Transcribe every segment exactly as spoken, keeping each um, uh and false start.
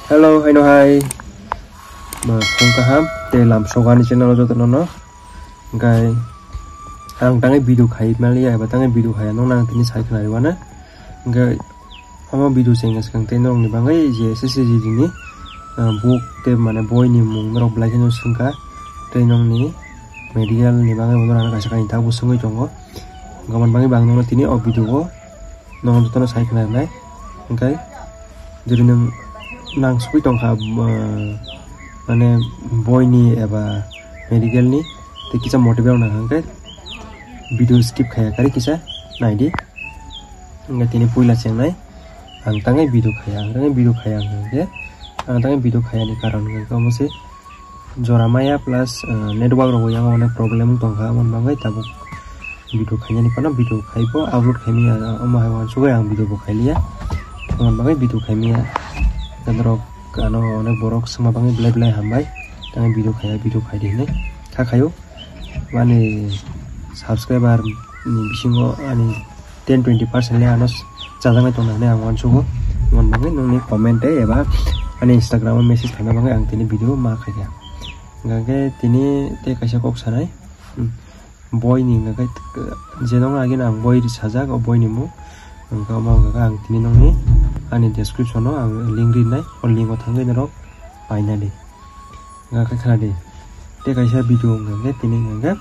Hello, haino hai. Ma, phung kaham, tei lam sogani channel o joto no no. Hingkai, ang tangai video khai maliya, eba tangai video khai, nong nang tini sai khnari wana. Hingkai, omo video chengya swkang tei norokni bagwi je S S C G D ni, ah, book tei mane boi ni mung norok belai kheno swngkha. Tei nongni medical ni bagwi bo norok kaisa kainwi tabuk swngwi tongo. Hingkha, aboni bagwi bo ang nongno tini o video o nong jotono sai khna rinai. Hingkhe jodi nwng nangsugwi tongkha, ah, mane boini eba medical ni, tei kisa motivate wng nang hingkhe video skip khaiya kari kisa naidi. Hingkhe tini puila chengnai ang tangai video khaiya, ang tangai video khaiya hingkhe, ang tangai video khaiya ni karon hingkhe omo se jora maya plus, ah, network rok bo yang onek problem wng tongkha, aboni bagwi tabuk video khainani phano video khaibo upload khaimaya, omo hai uansugwi ang video bo khailiya, aboni bagwi video khaimaya. Norok ano onek borok swngma bagwi belai belai hambai, tamo video khaiya, video khaidi hinwi kha khaio. Ani subscriber ni bisingo ani ten twenty percent le ano chajaknai tongna hinwi ang uansugo. Aboni bagwi nongni comment tei eba ani Instagram o message khaina bagwi ang tini video ma khaikha. Hingkhe tini tei kaisa kok sanai, hmm, boi ni hingkhe je nong agini ang boi sajak, o boi ni mung hingkhe omo hingkhe ang tini nongni ani description o ang link rinai, o link o thangwi norok painani. Hingkhe khe khna di. Tei kaisa video hingkha khe tini hingkha khe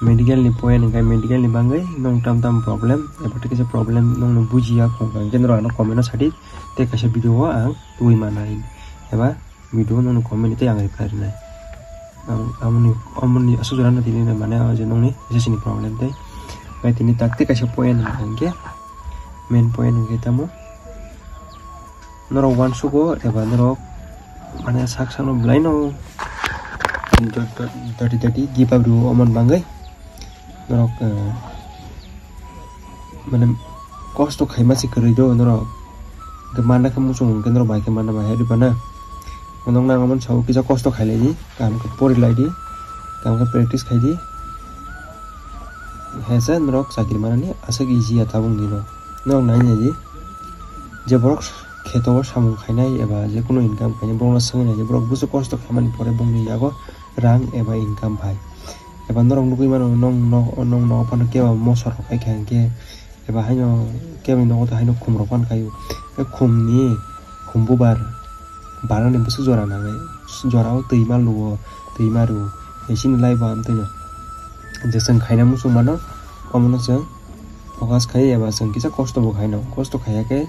medical ni point hingkha, medical ni bagwi nong tam tam problem eba tei kaisa problem nongno bujiya hingkha khe norok ano comment o sadi, tei kaisa video o ang tubui manai eba video nongni comment tei ang reply rinai. Ang amoni, amoni aswk jora no tini mane o je nongni S S C ni problem tei. Bai tini tak tei kaisa point hingkha khe main point hingkha khe tamo. Norok uansugo eba norok mane sak sakno belaino dati dati give up rwo, omoni bagwi norok, eh, mane kosto khaima se kwrwi do norok. Hwnkhe manna khe muchung hwnkhe norok bai khe manna bai hai rwbana. Norok nang omo sao kisa kosto khailai di, kaham khe pori lai di, kaham khe practice khai di. Hesa norok chakri manani aswk easy ya tabuk dino. Norok nai nai di. Je borok kheto o samung khainai eba je kunu income khainai, borokno swngwi nai di, borok busu kosto khaimani pore bongni yago rang eba income phai. Eba norok nugwi mano, nong, nong, nong nogo phano kebo moso rok khai kha hinkhe, eba haino kebo nogo to haino khum rok phano khaio. Khe khum ni, khum bubar, barani busu jora nangnai, jora o twi ma luo, twi ma rw, chini life o amtwino je chwng khaina muchung mano, omono chwng focus khai eba chwng kisa kosto bo khaino, kosto khaiya khe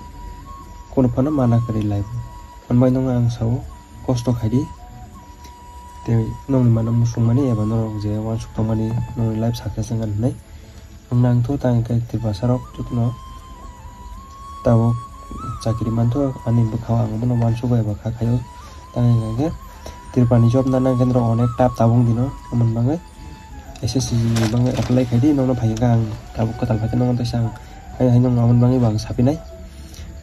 kunu phano mana kwrwi life o. Hwnbai nono ang sao, kosto khai di, tei nongni mana muchung mani eba norok je uansuk tongmani nongni life success wngkha hinwi. Ang nangtho tang khe Tiprasa rok jotono tabuk chakri mantho, ani bwkhao ang bono uansukgo eba kha khaio. Tang hwnka khe Tripura ni job nana hwnkhe norok onek tough tabuk dino, omo bagwi S S C ni bagwi apply khai di, nokno phai hwnka ang tabuk kwtal phai khe nokno teisa ang hai hai nokno omo bagwi bo ang sapinai.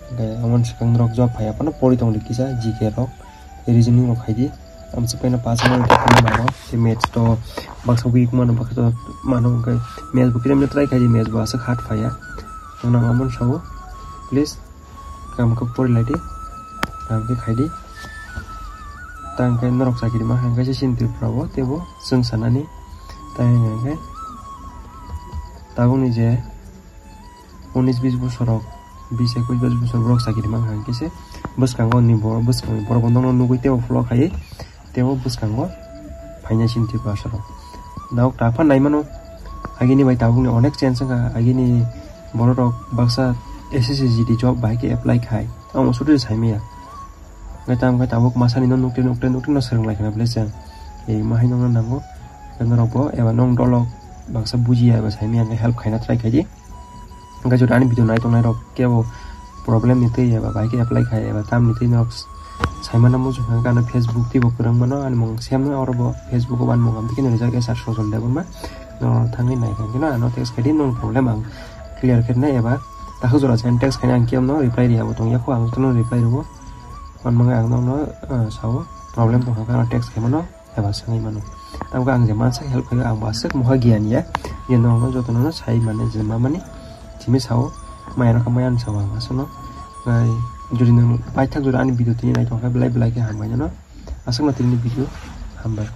Hwnkhe omo swkang norok job phai aphano pori tong di kisa G K rok, reasoning rok khai di. Amswk paina pass mano, tei maths to baksa weak mano, baksa to mano, hwnkhe maths bo kisa try khai di, maths bo aswk hard phaiya. Ang nang amon sao, please, kaham khe pori lai di, kaham khe khai di. Tang khe norok chakri ma hwnkhe se chini Tripura o teibo chwng sanani. Tang hwnkhe tabukni je unis bis bosorok, bis ekwis bis bosor borok chakri mankha hwnkhe se bwskango ni borok, bwskangni borok bo nokno nugwi teibo follow khaiwi teibo bwskango phainai chini Tiprasa rok. Dauk tak phan naimano, agini bai tabukni onek change wngkha, agini borok rok baksa S S C G D job bai khe apply khai, tamo sudu saimaya. Hwnkhe tamo khe tabuk masani no nukte nukte nukte no swrwng lai khna bwle chwng. Ei ma hai nokno nango, norok bo eba nong dolok baksa bujiya eba saimaya hwnkhe help khaina try khai di. Hwnkhe jodi ani video nai tongnai rok kebo problem ni twi eba bai khe apply khai eba tamni twi norok saimano muchung kha, ano Facebook twibo kwrwng mano, ani mung same no oro bo Facebook o ani mung amtwi khe no rijak S R Sojon Debbarma. Norok thangwi nai kha khe no ano text khai di, nong problem ang clear khe nai eba takhuk jora chen text khai nai, ang kebo no reply riya bo tong ya kho, ang jotono reply rwo. Hwnmangkhe ang nokno, ah, sao, problem tongkha khe ano text khai mano eba swngwi mano. Tamo khe ang je mansa help khaio, ang bo aswk moha giyan ya, je nokno jotono sai mane je ma mani simi sao, maya no kha maya no sao ang aswkno. Bai Jodi nwng paithak jora ani video tini naithok khe belai belai khe hambai nw. Aswkno tini video hambai.